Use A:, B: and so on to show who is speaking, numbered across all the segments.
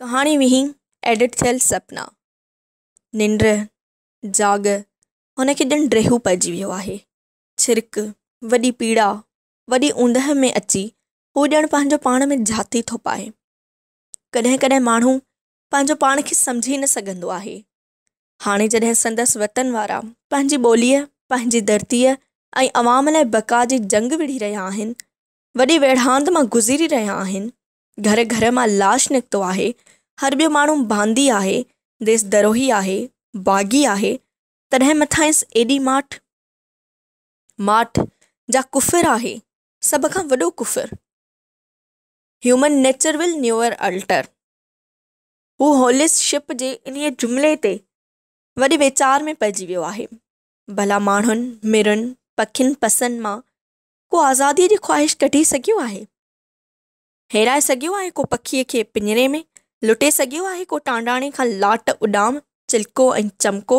A: ڪهاڻي ويهين، ايڊٽ ٿيل سپنا. ننڊ، جاڳ، هن کي ڄڻ ڊيهو پئجي ويو آهي. ڇرڪ، وڏي پيڙا، وڏي اوندهه ۾ اچي هو ڄڻ پنهنجو پاڻ ۾ جهاتي ٿو پائي. ڪڏهن ڪڏهن ماڻهو پنهنجو پاڻ کي سمجهي نه سگهندو آهي. هاڻي جڏهن سندس وطن وارا پنهنجي ٻوليء، پنهنجي ڌرتيء ۽ عوام لاء بقا جي جنگ وڙهي رهيا آهن، وڏي ويڙهاند مان گذري رهيا آهن، گهر گهر مان لاش نڪتو آهي، هر ٻيو ماڻهو باندي آهي، ديس دروهي آهي، باغي آهي، تڏهن مٿانئس ايڏي ماٺ؟ ماٺ، جا ڪفر آهي، سڀ کان وڏو ڪفر. Human nature will never alter. هو هوليس شپ جي انهيء جملي تي وڏي ويچار ۾ پئجي ويو آهي. ڀلا ماڻهن، مرن، پکين پسن مان ڪو آزاديء جي خواهش ڪڍي سگهيو آهي؟ هيرائي سگهيو آهي ڪو پکيء کي پڃري ۾؟ لٽي سگهيو آهي ڪو ٽانڊاڻي کان لاٽ اڏام، چلڪو ۽ چمڪو؟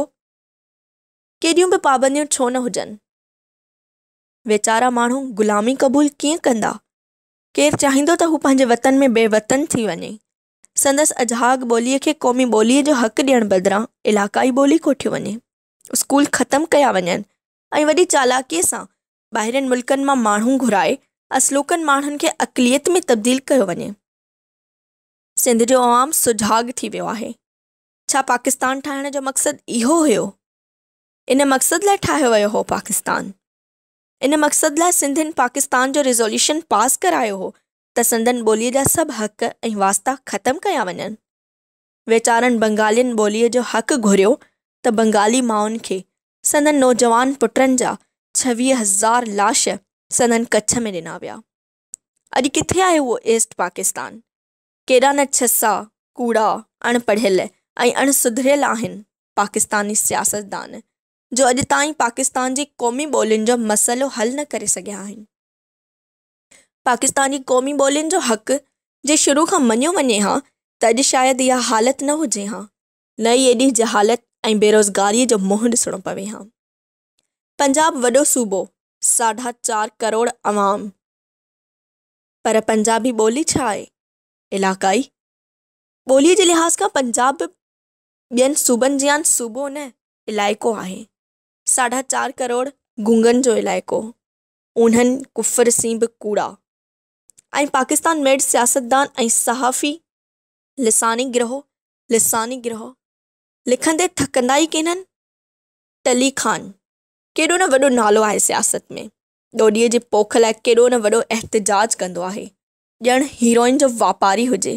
A: ڪيڏيون به پابنديون ڇو نه هجن، ويچارا ماڻهو غلامي قبول ڪيئن ڪندا؟ ڪير چاهيندو ته هو پنهنجي وطن ۾ بي وطن ٿي وڃي؟ سندس اجهاڳ ٻوليء کي قومي ٻوليء جو حق ڏيڻ بدران علاقائي ٻولي ڪوٺيو وڃي، اسڪول ختم ڪيا وڃن ۽ وڏي چالاڪيء سان ٻاهرين ملڪن مان ماڻهو گهرائي اصلوڪن ماڻهن کي اقليت ۾ تبديل ڪيو وڃي. سنڌ جو عوام سجاڳ ٿي ويو آهي. ڇا پاڪستان ٺاهڻ جو مقصد اهو هيو؟ ان مقصد لاء ٺاهيو ويو هو پاڪستان؟ ان مقصد لاء سنڌين پاڪستان جو ريزوليوشن پاس ڪرايو هو ته سندن ٻوليء جا سڀ حق ۽ واسطا ختم ڪيا وڃن؟ ويچارن بنگالين ٻوليء جو حق گهريو ته بنگالي مائن کي سندن نوجوان پٽن جا 26 هزار لاش سندن ڪڇ ۾ ڏنا ويا. اڄ ڪٿي آهي اهو ايسٽ پاڪستان؟ ڪيڏا نه ڇسا، ڪوڙا، اڻ پڙهيل ۽ اڻ سڌريل آهن پاڪستاني سياستدان، جو اڄ تائين پاڪستان جي قومي ٻولين جو مسئلو حل نه ڪري سگهيا آهن. پاڪستان جي قومي ٻولين جو حق جي شروع کان مڃيو وڃي ها ته اڄ شايد اها حالت نه هجي ها. نه ئي ايڏي جهالت ۽ بيروزگاريء جو منهن ڏسڻو پوي ها. پنجاب وڏو صوبو، ساڍا چار ڪروڙ عوام، پر پنجابي ٻولي ڇا آهي؟ علاقائي ٻوليء جي لحاظ کان پنجاب به ٻين صوبن جيان صوبو نه، علائقو آهي. ساڍا چار ڪروڙ گونگن جو علائقو، اونهن ڪفر سين به ڪوڙا ۽ پاڪستان ميڊ سياستدان ۽ صحافي لساني گروهه لساني گروهه لکندي ٿڪندا ئي ڪينهن. ٽلي خان ڪيڏو نه وڏو نالو آهي سياست ۾، ڏوڏيء جي پوک لاء ڪيڏو نه وڏو احتجاج ڪندو آهي، ڄڻ هيروئن جو واپاري هجي.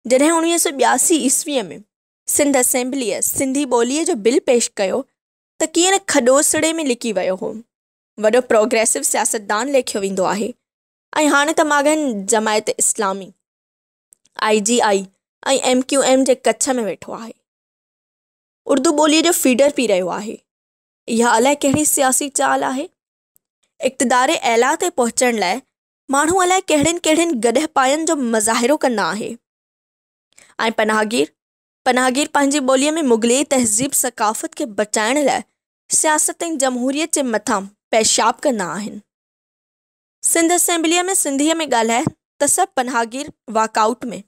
A: جڏهن 1982 عيسويء ۾ سنڌ اسيمبليء سنڌي ٻوليء جو بل پيش ڪيو ته ڪيئن نه کڏوسڙي ۾ لڪي ويو هو. وڏو پروگريسو سياستدان ليکيو ويندو آهي ۽ هاڻي ته ماڳهين Jamaat Islami. I G I ۽ M Q M جي ڪڇ ۾ ويٺو آهي. اردو ٻوليء جو فيڊر پي رهيو آهي. اها الائي ڪهڙي سياسي چال آهي؟ اقتدار اعليٰ تي پهچڻ لاء ماڻهو الائي ڪهڙين ڪهڙين گڏهه پاين جو مظاهرو ڪندا آهي ۽ پناهگير پناهگير پنهنجي ٻوليء ۾ مغلئي تهذيب ثقافت کي بچائڻ لاء سياست ۽ جمهوريت جي مٿان پيشاب ڪندا آهن. سنڌ اسيمبليء ۾ سنڌيء ۾ ڳالهائي ته سڀ پناهگير واڪ آئوٽ ۾.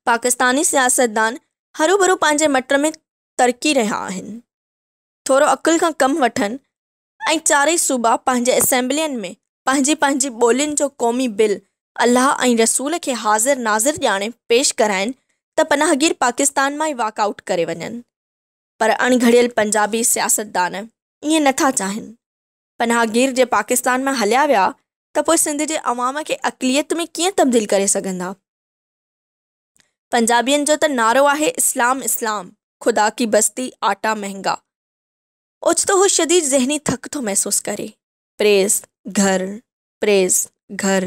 A: پاڪستاني سياستدان هروڀرو پنهنجي مٽر ۾ ترڪي رهيا آهن. ٿورو عقل کان ڪم وٺن ۽ چارئي صوبا پنهنجي اسيمبلين ۾ پنهنجي پنهنجي ٻولين جو قومي بل الله ۽ رسول کي حاضر ناظر ڄاڻي پيش ڪرائين ته پناهگير پاڪستان مان ئي واڪ آئوٽ ڪري وڃن. پر اڻ گهڙيل پنجابي سياستدان ائين نٿا چاهين. پناهگير جي پاڪستان مان هليا ويا ته پوء سنڌ جي عوام کي اقليت ۾ ڪيئن تبديل ڪري سگهندا؟ پنجابين جو ته نعرو آهي اسلام اسلام، خدا ڪي بستي آٽا مهنگا. اوچتو هو شديد ذهني ٿڪ ٿو محسوس ڪري. پريس، گهر، پريس، گهر.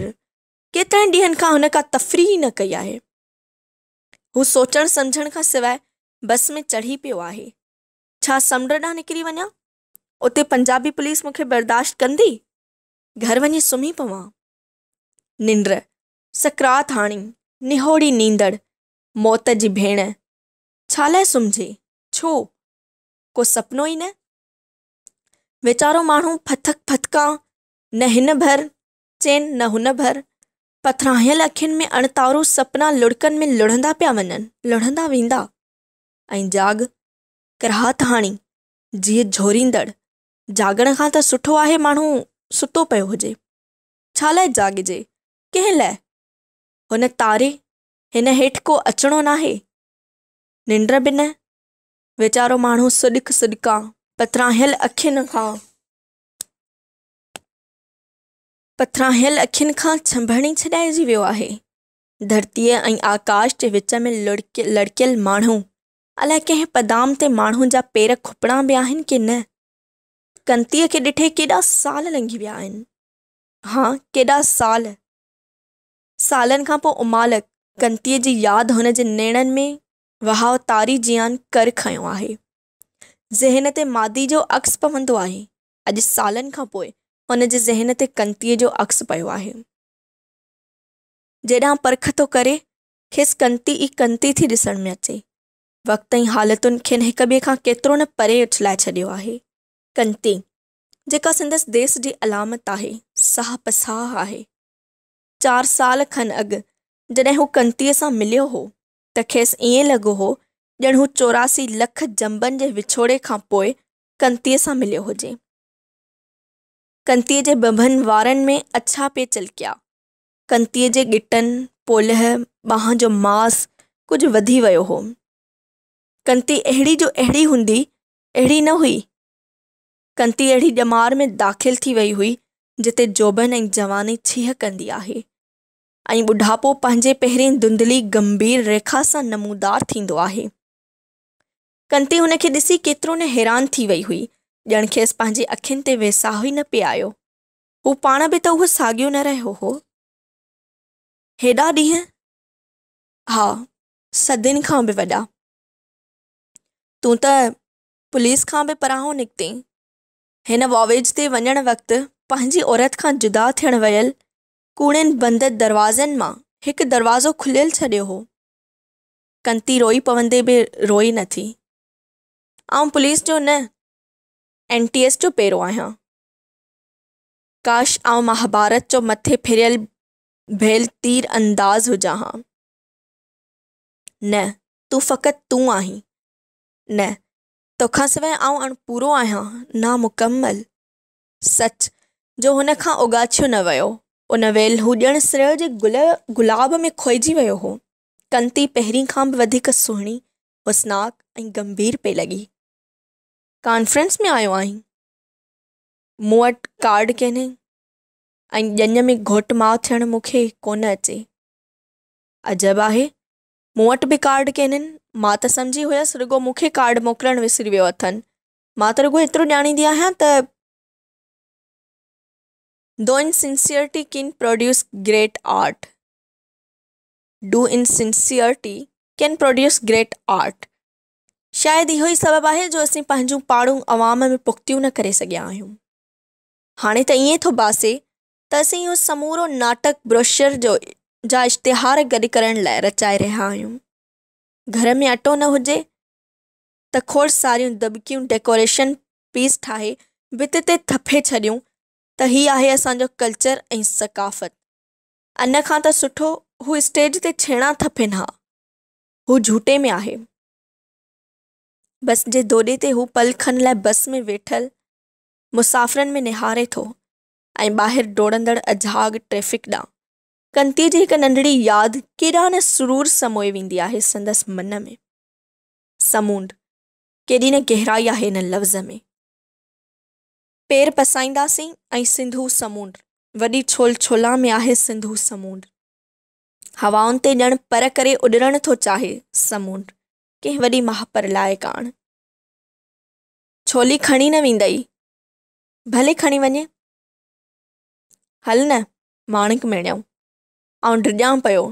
A: ڪيترن ڏينهن کان هن ڪا تفريح ئي نه ڪئي آهي. هو سوچڻ سمجهڻ کان سواء بس ۾ چڙهي پيو آهي. ڇا سمنڊ ڏانهن نڪري وڃان؟ اتي پنجابي پوليس مون کي برداشت ڪندي؟ گهر وڃي سمهي پوان. ننڊ، سڪرات هاڻي، نهوڙي نيندڙ، موت جي ڀيڻ، ڇا لاء سمهجي؟ ڇو؟ ڪو سپنو ئي نه؟ ويچارو ماڻهو ڦٿڪ ڦٿڪان، نه هن ڀر چين نه هن ڀر، پٿراهيل اکين ۾ اڻتارو سپنا لڙڪن ۾ لڙهندا پيا وڃن، لڙهندا ويندا. ۽ جاڳ، ڪراهت هاڻي، جيء جهوريندڙ، جاڳڻ کان ته سٺو آهي ماڻهو ستو پيو هجي. ڇا لاء جاڳجي؟ ڪنهن لاء؟ هن تاري، هن هيٺ ڪو اچڻو ناهي. ننڊ به نه. ويچارو ماڻهو سڏڪ سڏڪان، پٿراهيل اکين کان. پٿراهيل اکين کان ڇنڀڻ ئي ڇڏائجي ويو آهي. ڌرتيء ۽ آڪاش جي وچ ۾ لڙڪيل ماڻهو، الائي ڪنهن پدام تي ماڻهو جا پير کپڻا به آهن ڪي نه؟ ڪنتيء کي ڏٺي ڪيڏا سال لنگهي ويا آهن. ها، ڪيڏا سال! سالن کان پوء امالڪ ڪنتيء جي ياد هن جي نيڻن ۾ وهاء تاري جيان ڪر کنيو آهي. ذهن تي ماضي جو عڪس پوندو آهي. اڄ سالن کان پوء هن جي ذهن تي ڪنتيء جو عڪس پيو آهي. جيڏانهن پرک ٿو ڪري، کيس ڪنتي ئي ڪنتي ٿي ڏسڻ ۾ اچي. وقت ۽ حالتن کين هڪ ٻئي کان ڪيترو نه پري اڇلائي ڇڏيو آهي. ڪنتي، جيڪا سندس ديس جي علامت آهي، ساهه پساهه آهي. چار سال کن اڳ جڏهن هو ڪنتيء سان مليو هو ته کيس ائين لڳو هو ڄڻ هو 84 لک جنبن جي وڇوڙي کان پوء ڪنتيء سان مليو هجي. ڪنتيء جي ٻنڀن وارن ۾ اڇا پئي چلڪيا. ڪنتيء جي ڳٽن، پولهه، ٻانهن جو ماس ڪجهه وڌي ويو هو. ڪنتي اهڙي جو اهڙي هوندي، اهڙي نه هئي. ڪنتي اهڙي ڄمار ۾ داخل ٿي وئي هئي، جتي جوڀن ۽ جواني ڇيهه ڪندي آهي ۽ ٻڍاپو پنهنجي پهرين ڌنڌلي گنڀير ريکا سان نمودار ٿيندو آهي. ڪنتي هن کي ڏسي ڪيترو نه حيران ٿي وئي هئي، ڄڻ کيس پنهنجي اکين تي ويساهه ئي نه پئي آيو. هو پاڻ به ته اهو ساڳيو نه رهيو هو. هيڏا ڏينهن؟ ها، صدين کان به وڏا. تون ته پوليس کان به پرانهون نڪتين. هن واويج تي وڃڻ وقت پنهنجي عورت کان جدا ٿيڻ ويل ڪوڙين بند دروازن مان هڪ دروازو کليل ڇڏيو هو. ڪنتي روئي پوندي به روئي نه ٿي. آئون پوليس جو نه، اين ٽي ايس جو پيرو آهيان. ڪاش آئون مهاڀارت جو مٿي ڦريل ڀيل تير انداز هجان ها. نه، تون فقط تون آهين. نه، توکان سواء آئون اڻپورو آهيان، نامڪمل. سچ جو هن کان اوڳاڇيو نه ويو. ان ويل هو ڄڻ سرء جي گل گلاب ۾ کوئجي ويو هو. ڪنتي پهرين کان به وڌيڪ سهڻي، حسناڪ ۽ گنڀير پئي لڳي. ڪانفرنس ۾ آيو آهين؟ مون وٽ ڪارڊ ڪينهي ۽ ڄڃ ۾ گهوٽ ماء ٿيڻ مون کي ڪونه اچي. عجب آهي، مون وٽ به ڪارڊ ڪينهن. مان ته سمجهي هيس رڳو مون کي ڪارڊ موڪلڻ وسري ويو اٿن. مان ته رڳو ايترو ڄاڻيندي آهيان ته though insincerity can produce great art. Do insincerity can produce great art. شايد اهو ئي سبب آهي جو اسين پنهنجون پاڙون عوام ۾ پختيون نه ڪري سگهيا آهيون. هاڻي ته ائين ٿو ڀاسي ته اسين اهو سمورو ناٽڪ بروشر جو جا اشتهار گڏ ڪرڻ لاء رچائي رهيا آهيون. گهر ۾ اٽو نه هجي ته کوڙ ساريون دٻڪيون ڊيڪوريشن پيس ٺاهي ڀت تي ٿڦي ڇڏيون ته هي آهي اسان جو ڪلچر ۽ ثقافت. ان کان ته سٺو هو اسٽيج تي ڇيڻا ٿڦين ها. هو جهوٽي ۾ آهي. بس جي دوڏي تي هو پل کن لاء بس ۾ ويٺل مسافرن ۾ نهاري ٿو ۽ ٻاهر ڊوڙندڙ اجهاڳ ٽريفڪ ڏانهن. ڪنتيء جي هڪ ننڍڙي ياد ڪيڏا نه سرور سموئي ويندي آهي سندس من ۾. سمونڊ! ڪيڏي نه گهرائي آهي ان لفظ ۾. پير پسائينداسين ۽ سنڌو سمونڊ. وڏي ڇول ڇولان ۾ آهي سنڌو سمونڊ. هوائن تي ڄڻ پر ڪري اڏرڻ ٿو چاهي سمونڊ. ڪنهن وڏي مهاپرلاء ڪاڻ. ڇولي کڻي نه ويندئي. ڀلي کڻي وڃي. هل نه، ماڻڪ ميڙيائون. آئون ڊڄان پيو.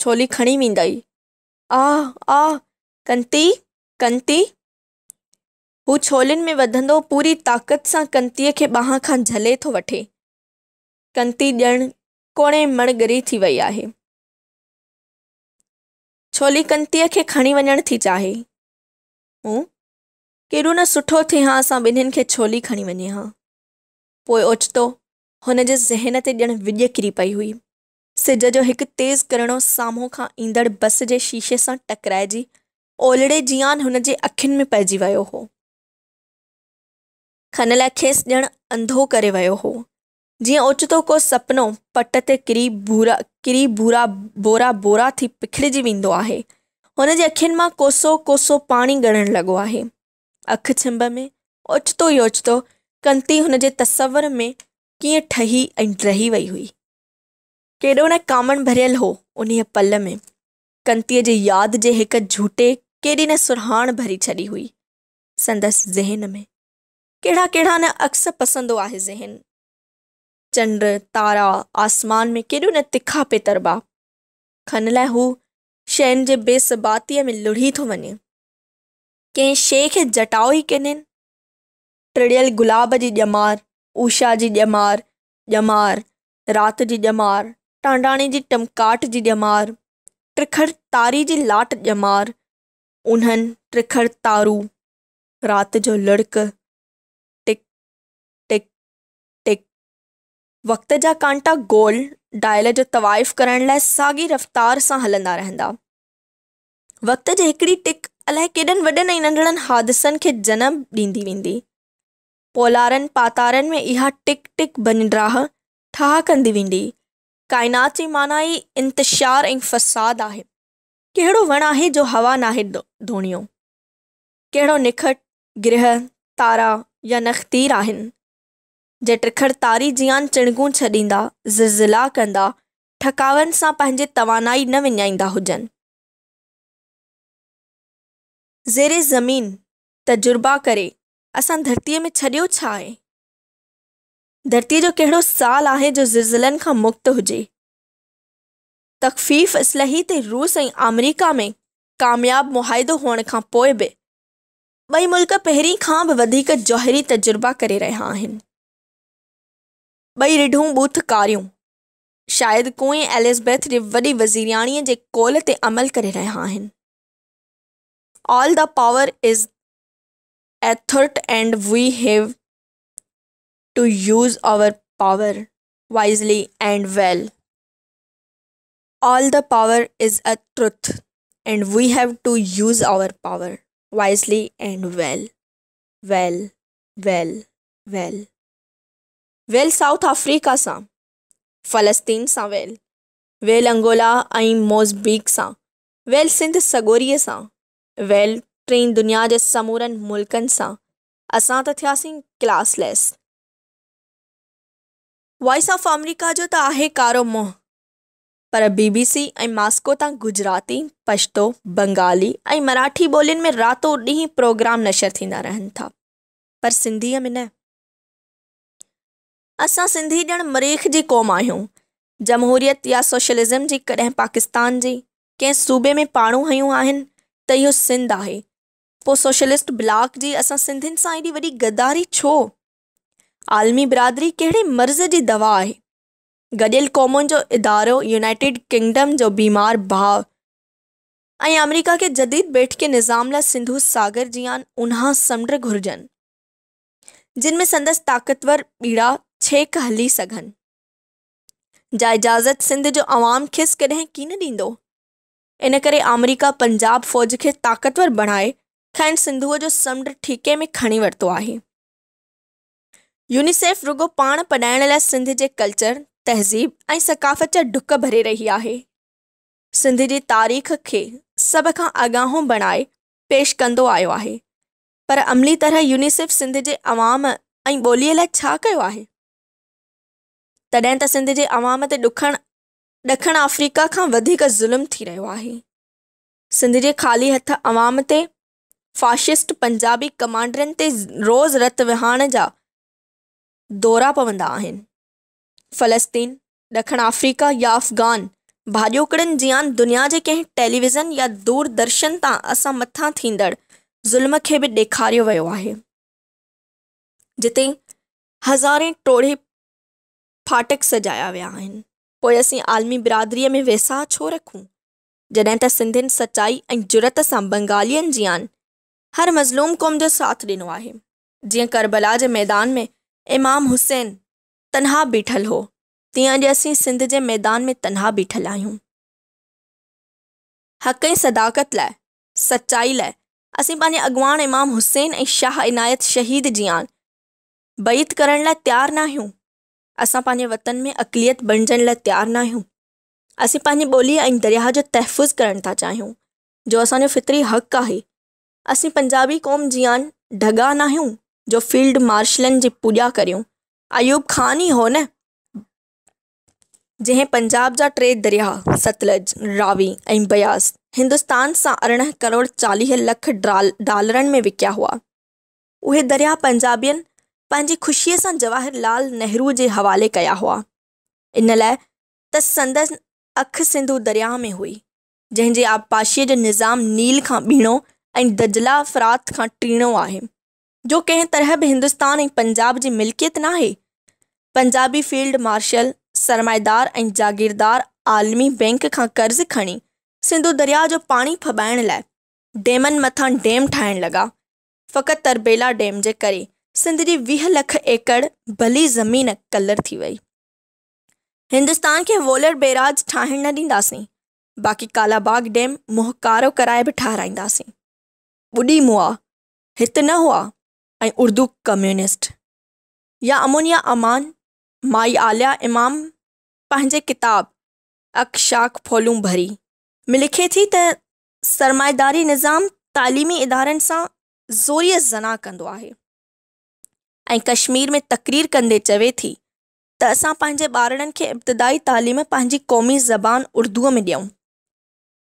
A: ڇولي کڻي ويندئي. آه! آه! ڪنتي! ڪنتي! هو ڇولين ۾ وڌندو پوري طاقت سان ڪنتيء کي ٻانهن کان جهلي ٿو وٺي. ڪنتي ڄڻ ڪوڻي مڻ ڳري ٿي وئي آهي. ڇولي ڪنتيء کي کڻي وڃڻ ٿي چاهي. هون، ڪيڏو نه سٺو ٿئي ها اسان ٻنهين کي ڇولي کڻي وڃي ها. پوء اوچتو هن جي ذهن تي ڄڻ وڄ ڪري پئي هئي. سج جو هڪ تيز ڪرڻو سامهون کان ايندڙ بس جي شيشي سان ٽڪرائجي اولڙي جيان هن جي اکين ۾ پئجي ويو هو. کن لاء کيس ڄڻ انڌو ڪري ويو هو. جيئن اوچتو ڪو سپنو پٽ تي ڪري ڀورا ڪري ڀورا بورا بورا ٿي پکڙجي ويندو آهي. هن جي اکين مان ڪوسو ڪوسو پاڻي ڳڙڻ لڳو آهي. اک ڇنڀ ۾ اوچتو ئي اوچتو ڪنتي هن جي تصور ۾ ڪيئن ٺهي ۽ ڊهي وئي هئي. ڪيڏو نه ڪامڻ ڀريل هو انهيء پل ۾. ڪنتيء جي ياد جي هڪ جهوٽي ڪيڏي نه سرهاڻ ڀري ڇڏي هئي سندس ذهن ۾. ڪهڙا ڪهڙا نه عڪس پسندو آهي ذهن. چنڊ، تارا، آسمان ۾ ڪيڏو نه تکا پئي تربا. کن لاء هو شين جي بي ثباتيء ۾ لڙهي ٿو وڃي. ڪنهن شيء کي جٽاء ئي ڪينهن. ٽڙيل گلاب جي ڄمار، اوشا جي ڄمار، ڄمار، رات جي ڄمار، ٽانڊاڻي جي ٽمڪاٽ جي ڄمار، ٽکڙ تاري جي لاٽ ڄمار، انهن ٽکڙ تارو، رات جو لڙڪ، ٽڪ، ٽڪ، ٽڪ. وقت جا ڪانٽا گول ڊائل جو طوائف ڪرڻ لاء ساڳي رفتار سان هلندا رهندا. وقت جي هڪڙي ٽڪ الائي ڪيڏن وڏن ۽ ننڍڙن حادثن کي جنم ڏيندي ويندي. پولارن پاتارن ۾ اها ٽڪ ٽڪ بنڊراهه ٺاهه ڪندي ويندي. ڪائنات جي معنيٰ ئي انتشار ۽ فساد آهي. ڪهڙو وڻ آهي جو هوا ناهي ڌوڻيو؟ ڪهڙو نکٽ، گرهه، تارا يا نختير آهن، جي ٽکڙ تاري جيان چڻگون ڇڏيندا، زلزلا ڪندا، ٺڪاون سان پنهنجي توانائي نه وڃائيندا هجن. زير زمين تجربا ڪري اسان ڌرتيء ۾ ڇڏيو ڇا آهي؟ ڌرتيء جو ڪهڙو سال آهي جو زلزلن کان مڪت هجي؟ تخفيف اسلحي تي روس ۽ آمريڪا ۾ ڪامياب معاهدو هئڻ کان پوء به ٻئي ملڪ پهرين کان به وڌيڪ جوهري تجربا ڪري رهيا آهن. ٻئي رڍون ٻوٿ ڪاريون. شايد ڪوئين ايلزبيٿ جي وڏي وزيرياڻيء جي قول تي عمل ڪري رهيا آهن. All the power is athwart and we have to use our power wisely and well. All the power is a truth and we have to use our power wisely and well. Well. Well. Well. Well South Africa سان. فلسطين سان ويل، ويل Angola ۽ Mozambique سان، ويل سنڌ سڳوريء سان، ويل ٽين دنيا جي سمورن ملڪن سان، اسان ته ٿياسين ڪلاس ليس. وائس آف آمريڪا جو ته آهي ڪارو منهن، پر بي بي سي ۽ ماسڪو تان گجراتي، پشتو، بنگالي ۽ مراٺي ٻولين ۾ راتو ڏينهن پروگرام نشر ٿيندا رهن ٿا، پر سنڌيء ۾ نه. اسان سنڌي ڄڻ مريخ جي قوم آهيون. جمهوريت يا سوشلزم جي ڪڏهن پاڪستان جي ڪنهن صوبي ۾ پاڙون هنيون آهن ته اهو سنڌ آهي. پوء سوشلسٽ بلاڪ جي اسان سنڌين سان ايڏي وڏي غداري ڇو؟ عالمي برادري ڪهڙي مرض جي دوا آهي؟ گڏيل قومن جو ادارو يونائيٽيڊ ڪنگڊم جو بيمار ڀاء ۽ آمريڪا کي جديد بيٺڪي نظام لاء سنڌو ساگر جيان اونها سمنڊ گهرجن. جن ۾ سندس طاقتور ٻيڙا ڇيڪ هلي سگهن، جا اجازت سنڌ جو عوام کيس ڪڏهن ڪين ڏيندو. ان ڪري آمريڪا پنجاب فوج کي طاقتور بڻائي کانئن سنڌوء جو سمنڊ ٺيڪي ۾ کڻي ورتو آهي. يونيسيف رڳو پاڻ پڏائڻ لاء سنڌ جي ڪلچر، تهذيب ۽ ثقافت جا ڍڪ ڀري رهي آهي. سنڌ جي تاريخ کي سڀ کان اڳاهون بڻائي پيش ڪندو آيو آهي. پر عملي طرح يونيسيف سنڌ جي عوام ۽ ٻوليء لاء ڇا ڪيو آهي؟ تڏهن ته سنڌ جي عوام تي ڏکڻ ڏکڻ آفريڪا کان وڌيڪ ظلم ٿي رهيو آهي. سنڌ جي خالي هٿ عوام تي فاشسٽ پنجابي ڪمانڊرن تي روز رت وهاڻ جا دورا پوندا آهن. فلسطين، ڏکڻ آفريڪا يا افغان ڀاڄوڪڙن جيان دنيا جي ڪنهن ٽيليويزن يا دور درشن تان اسان مٿان ٿيندڙ ظلم کي به ڏيکاريو ويو آهي. جتي هزارين ٽوڙهي ڦاٽڪ سجايا ويا آهن. پوء اسين عالمي برادريء ۾ ويساهه ڇو رکون؟ جڏهن ته سنڌين سچائي ۽ جرئت سان بنگالين جيان هر مظلوم قوم جو ساٿ ڏنو آهي. جيئن ڪربلا جي ميدان ۾ امام حسين تنها بيٺل هو. تيئن اڄ اسين سنڌ جي ميدان ۾ تنها بيٺل آهيون. حق ۽ صداقت لاء، سچائي لاء اسين پنهنجي اڳواڻ امام حسين ۽ شاهه عنايت شهيد جيان بيعت ڪرڻ لاء تيار ناهيون. اسان پنهنجي وطن ۾ اقليت بڻجڻ لاء تيار ناهيون. اسين پنهنجي ٻوليء ۽ درياهه جو تحفظ ڪرڻ ٿا چاهيون، جو اسان جو فطري حق آهي. اسين پنجابي قوم جيان ڍڳا ناهيون جو فيلڊ مارشلن جي پوڄا ڪريون. ايوب خان ئي هو نه، جنهن پنجاب جا ٽي درياهه ستلج، راوي ۽ بياس هندستان سان 18 ڪروڙ 40 لک ڊالرن ۾ وڪيا هئا. اهي درياهه پنجابين پنهنجي خوشيء سان جواهر لال نهروء جي حوالي ڪيا هئا، ان لاء ته سندن اک سنڌو درياهه ۾ هئي، جنهن جي آبپاشيء جو نظام نيل کان ٻيڻو ۽ دجله فرات کان ٽيڻو آهي. جو ڪنهن طرح به هندستان ۽ پنجاب جي ملڪيت ناهي. پنجابي فيلڊ مارشل، سرمائيدار ۽ جاگيردار عالمي بئنڪ کان قرض کڻي سنڌو درياء جو پاڻي ڦٻائڻ لاء ڊيمن مٿان ڊيم ٺاهڻ لڳا. فقط تربيلا ڊيم جي ڪري سنڌ جي 20 لک ايڪڙ ڀلي زمين ڪلر ٿي وئي. هندستان کي وولر بئراج ٺاهڻ نه ڏينداسين، باقي ڪالا باغ ڊيم منهن ڪارو ڪرائي به ٺاهرائينداسين. ٻڏي مئا هت نه هئا ۽ اردو ڪميونسٽ يا امن يا امان مائي عاليه امام پنهنجي ڪتاب اک شاخ ڦولون ڀري ۾ لکي ٿي ته سرمائيداري نظام تعليمي ادارن سان زوريء زنا ڪندو آهي ۽ ڪشمير ۾ تقرير ڪندي چوي ٿي ته اسان پنهنجي ٻارڙن کي ابتدائي تعليم پنهنجي قومي زبان اردوء ۾ ڏيون.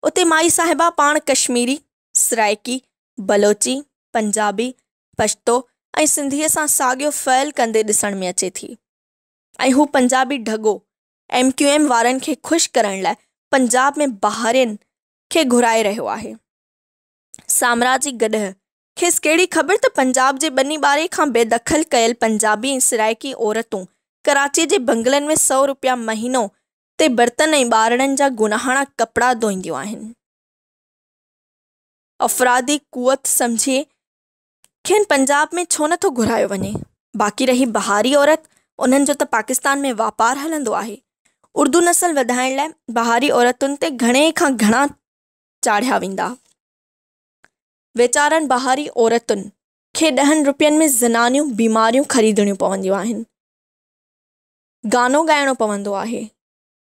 A: اتي مائي صاحبه پاڻ ڪشميري، سرائيڪي، بلوچي، پنجابي، پشتو ۽ سنڌيء سان ساڳيو فعل ڪندي ڏسڻ ۾ اچي ٿي ۽ هو پنجابي ڍڳو ايم ڪيو ايم وارن کي خوش ڪرڻ لاء پنجاب ۾ بهارين کي گهرائي رهيو آهي. سامراجي گڏهه کيس ڪهڙي خبر ته پنجاب جي ٻني ٻاري کان بي دخل ڪيل پنجابي ۽ سرائيڪي عورتون ڪراچيء جي بنگلن ۾ سئو روپيا مهينو تي برتن ۽ ٻارڙن جا گناهاڻا ڪپڙا ڌوئينديون آهن. افرادي قوت سمجهي کين پنجاب ۾ ڇو نه ٿو گهرايو وڃي؟ باقي رهي بهاري عورت، انهن جو ته پاڪستان ۾ واپار هلندو آهي. اردو نسل وڌائڻ لاء بهاري عورتن تي گهڻي کان گهڻا چاڙهيا ويندا. ويچارن بهاري عورتن کي ڏهن روپين ۾ زنانيون بيماريون خريدڻيون پونديون آهن. گانو ڳائڻو پوندو آهي.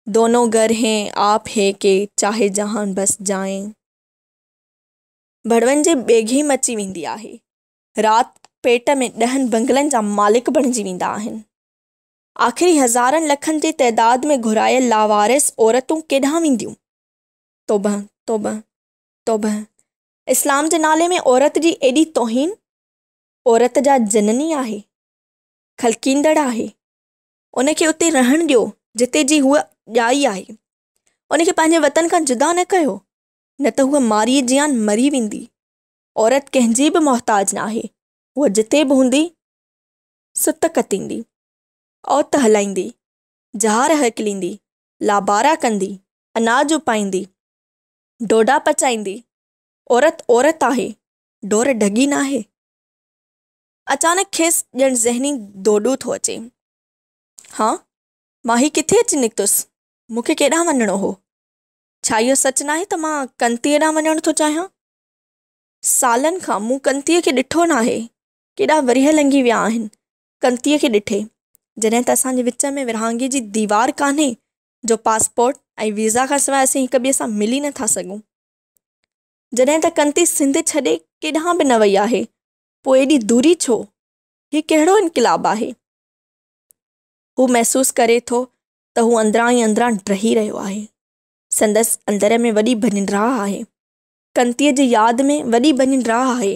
A: دونون گهر هين آپ هي ڪي چاهي جهان بس جائين. ڀڙون جي ٻيگهي مچي ويندي آهي. رات پيٽ ۾ ڏهن بنگلن جا مالڪ بڻجي ويندا آهن. آخر هي هزارن لکن جي تعداد ۾ گهرايل لاوارث عورتون ڪيڏانهن وينديون؟ توبهه توبهه توبهه! اسلام جي نالي ۾ عورت جي ايڏي توهين! عورت جا جنني آهي، خلقيندڙ آهي، ان کي اتي رهڻ ڏيو جتي جي هوء ڄائي آهي. ان کي پنهنجي وطن کان جدا نه ڪيو، نه ته هوء مارئيء جيان مري ويندي. عورت ڪنهن جي به محتاج ناهي، هوء جتي به هوندي، ست ڪتيندي، اوت هلائيندي، جهار هڪليندي، لابارا ڪندي، اناج اپائيندي، ڍوڍا پچائيندي. عورت عورت آهي، ڍور ڍڳي ناهي. اچانڪ کيس ڄڻ ذهني ڌوڏو ٿو اچي. ها، مان هي ڪٿي اچي نڪتس؟ مون کي ڪيڏانهن وڃڻو هو؟ ڇا اهو سچ ناهي ته مان ڪنتيء ڏانهن وڃڻ ٿو چاهيان؟ سالن کان مون ڪنتيء کي ڏٺو ناهي. ڪيڏا ورهيه لنگهي ويا آهن ڪنتيء کي ڏٺي، جڏهن ته اسان جي وچ ۾ ورهاڱي جي ديوار ڪانهي جو پاسپورٽ ۽ ويزا کان سواء اسين هڪ ٻئي سان ملي نه ٿا سگهون. جڏهن ته ڪنتي سنڌ ڇڏي ڪيڏانهن به نه وئي آهي، پوء ايڏي دوري ڇو؟ هي ڪهڙو انقلاب آهي؟ هو محسوس ڪري ٿو ته هو اندران ئي اندران ڊهي رهيو آهي. سندس اندر ۾ وڏي ڀڃ ڊاهه آهي. ڪنتيء جي ياد ۾ وڏي ڀڃ ڊاهه آهي.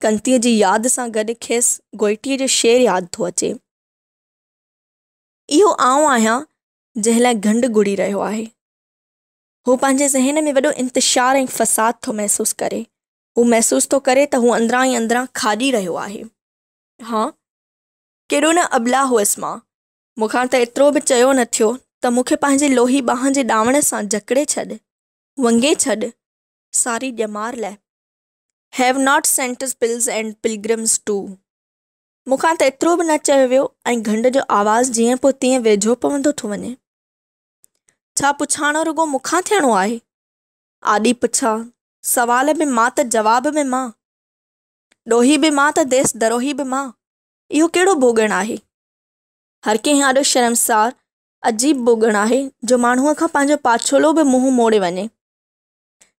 A: ڪنتيء جي ياد سان گڏ کيس گوئٽي جو شعر ياد ٿو اچي. اهو آئون آهيان جنهن لاء گهنڊ گهڙي رهيو آهي. هو پنهنجي ذهن ۾ وڏو انتشار ۽ فساد ٿو محسوس ڪري. هو محسوس ٿو ڪري ته هو اندران ئي اندران کاڄي رهيو آهي. ها، ڪيڏو نه اٻلا هئس مان. مون کان ته ايترو به چيو نه ٿيو ته مون کي پنهنجي لوهي ٻانهن جي ڏاوڻ سان جڪڙي ڇڏ، ونگي ڇڏ، ساري ڄمار لاء. Have not saints pills and pilgrims too. مون کان ته ايترو به نه چيو ويو ۽ گهنڊ جو آواز جيئن پوء تيئن ويجهو پوندو ٿو وڃي. ڇا پڇاڻو رڳو مون کان ٿيڻو آهي؟ آڏي پڇا، سوال به مان ته جواب به مان. ڏوهي به مان ته ديس دروهي به مان. اهو ڪهڙو ڀوڳڻ آهي؟ هر ڪنهن آڏو شرمسار، عجيب ڀوڳڻ آهي جو ماڻهوء کان پنهنجو پاڇولو به منهن موڙي وڃي.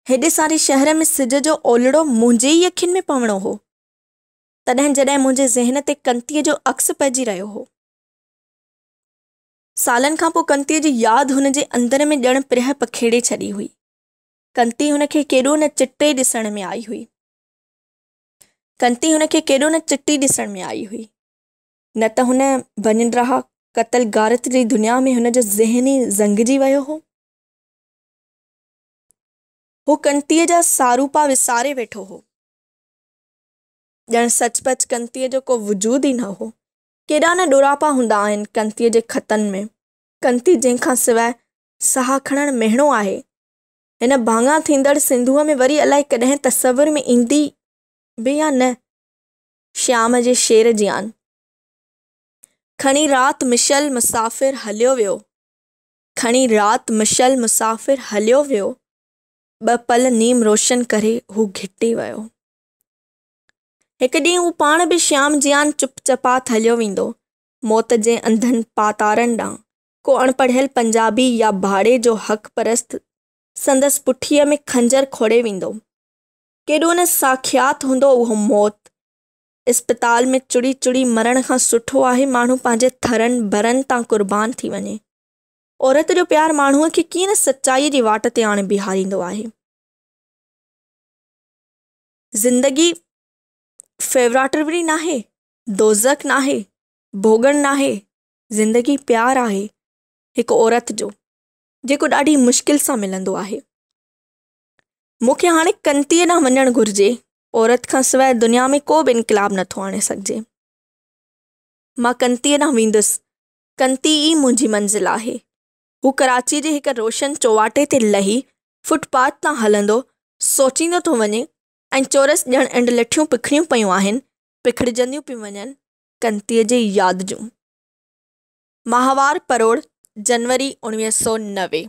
A: هيڏي ساري شهر ۾ سج جو اولڙو منهنجي ئي اکين ۾ پوڻو هو. تڏهن جڏهن منهنجي ذهن تي ڪنتيء جو عڪس پئجي رهيو هو. سالن کان پوء ڪنتيء جي ياد هن جي اندر ۾ ڄڻ پرهه پکيڙي ڇڏي هئي. ڪنتي هن کي ڪيڏو نه چٽي ڏسڻ ۾ آئي هئي. ڪنتي هن کي ڪيڏو نه چٽي ڏسڻ ۾ آئي هئي. نه ته هن ڀڃ ڊاهه، قتل غارت جي دنيا ۾ هن جو ذهن ئي زنگجي ويو هو. هو ڪنتيء جا ساروپا وساري ويٺو هو. ڄڻ سچ پچ ڪنتيء جو ڪو وجود ئي نه هو. ڪيڏا نه ڏوراپا هوندا آهن ڪنتيء جي خطن ۾. ڪنتي جنهن کان سواء ساهه کڻڻ مهڻو آهي. هن ڀاڱا ٿيندڙ سنڌوء ۾ وري الائي ڪڏهن تصور ۾ ايندي به يا نه. شيام جي شعر جيان. کڻي رات مشعل مسافر هليو ويو. کڻي رات مشعل مسافر هليو ويو. ٻه پل نيم روشن ڪري هو گهٽي ويو. هڪ ڏينهن هو پاڻ به شيام جيان چپ چپات هليو ويندو، موت جي انڌن پاتارن ڏانهن. ڪو اڻپڙهيل پنجابي يا ڀاڙي جو حق پرست سندس پٺيء ۾ خنجر کوڙي ويندو. ڪيڏو نه ساکيات هوندو اهو موت! اسپتال ۾ چڙي چڙي مرڻ کان سٺو آهي ماڻهو پنهنجي ٿرن برن تان قربان ٿي وڃي. عورت جو پيار ماڻهوء کي ڪيئن نه سچائيء جي واٽ تي آڻي بيهاريندو آهي. زندگي فيوراٽري ناهي، دوزخ ناهي، ڀوڳڻ ناهي، زندگي پيار آهي هڪ عورت جو، جيڪو ڏاڍي مشڪل سان ملندو آهي. مون کي هاڻي ڪنتيء ڏانهن وڃڻ گهرجي، عورت کان سواء دنيا ۾ ڪو به انقلاب نٿو آڻي سگهجي. مان ڪنتيء ڏانهن ويندس، ڪنتي ئي منهنجي منزل آهي. هو ڪراچيء جي هڪ روشن چوواٽي تي لهي فٽ پاٿ تان هلندو سوچيندو ٿو وڃي ۽ چورس ڄڻ انڊلٺيون پکڙيون پيون آهن، پکڙجنديون پيون وڃن ڪنتيء جي ياد جون. ماهوار پروڙ، جنوري 1990.